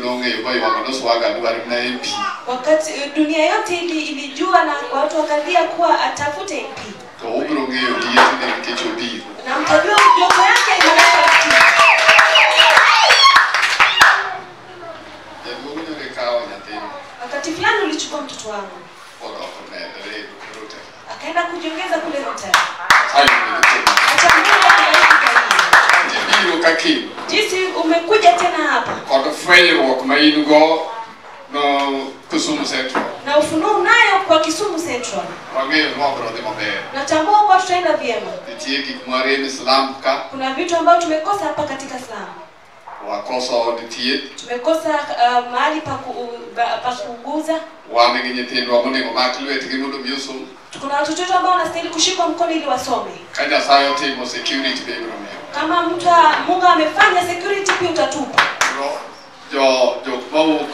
nong'eyo moywak ni Swaga dwaro na MP. Wakati dunia yote ilijua na watu wakalia kuwa atafute MP. To ubiro ng'eyo lietne nikech obiro. Na mtajua joto yake inapokuja. Jaduong' nyoro ikawo nyathini. Wakati fulani ulichukua mtoto wangu. Akaenda kujiongeza kule Rotary. Acha Mungu akubariki. Jinsi umekuja tena hapa. Kod fwenyruok ma in go no Kisumu Central. Na ufunuo unayo kwa Kisumu Central. Wang'eyo ni wabiro dhi maber. Natambua kwa tutaenda vyema. Nitie gik mwarem e slum ka. Kuna vitu ambavyo tumekosa hapa katika slum. Wakoso od thieth. Tumekosa mahali pa kuuguza. Wan gi nyithindwa monego mak lwetgi mondo mi osom. Kuna watoto wetu ambao wanastahili kushikwa mkono ili wasome. Ka Nyasaye otimo security be ibiro miyo. Kama mtu Mungu amefanya security pia utatupa. Jo jok mawuok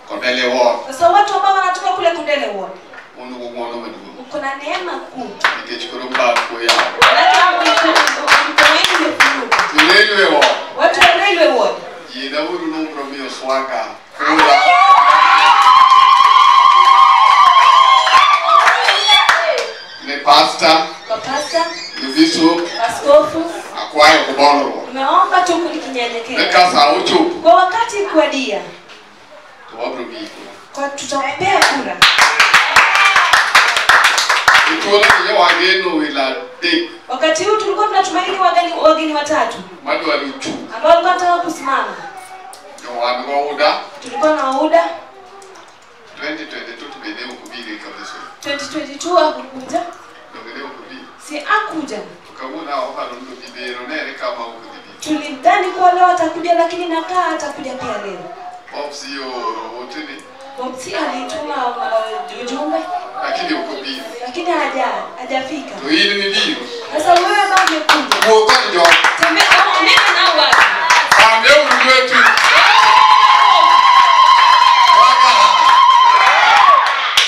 Kondele Ward. Sasa watu ambao wanatoka kule Kondele Ward. Un gi ng'uono maduong'. Uko na neema kuu. Nikech koro mbak oyaw. Mkono wenu umefunguka. Railway Ward. Watu wa Railway Ward. Yiena uru nubiro miyo Swaga kura. Ne pastor, Kwa pastor, ne bishop, askofu, akwayo kubolruok. Tumeomba tu Ne kulinyenyekea. ka sa ochopo Kwa wakati kuadia, to wabiro miyi kura. kwa tutakupea kura. E thuolo ni wageno welo adek Wakati huu tulikuwa tunatumaini wageni watatu madwaro chung'. ambao walikuwa wanataka kusimama. Jo wan go UDA Tulikuwa na UDA 2022 to be ne ok obiro kabisa. 2022 hakukuja, Donge ne ok obiro. si akuja. To kawuono awaparo ni odhi biro nere kama ok odhi biro. Tulidhani kuwa leo atakuja, lakini nakaa atakuja pia leo. Bobsi ooro otene Bobsi alituma ujumbe lakini ok obiro. lakini hajafika. To in mibiro Sasa wewe ambao umekuja, wuo kod jogo. tembea nena nao watu. Pambeuru lwetu. Swaga.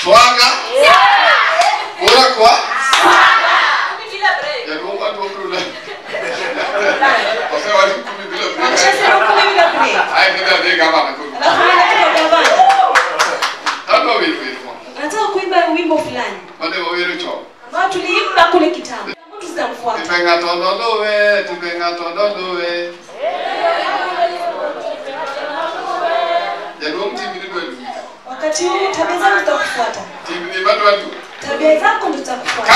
Swaga. Kura kwa? Jaduong' wadwa biro la. Osewacho kumi bila break. Wakishasema 10 bila break. Ae kidhi adhi gavana koro. Alafu mimi natoka gavana. Adwa wero wer moro. Nataka kuimba wimbo fulani Mane wawero chon. ambao tuliimba kule kitambo. Mtu zitamfuata. Timbe ng'ato noluwe, timbe ng'ato noluwe. Jaduong' timni dwa luwi. Wakati huu tabia zako zitakufuata. Timni madwa luwi. Tabia zako ndio zitakufuata.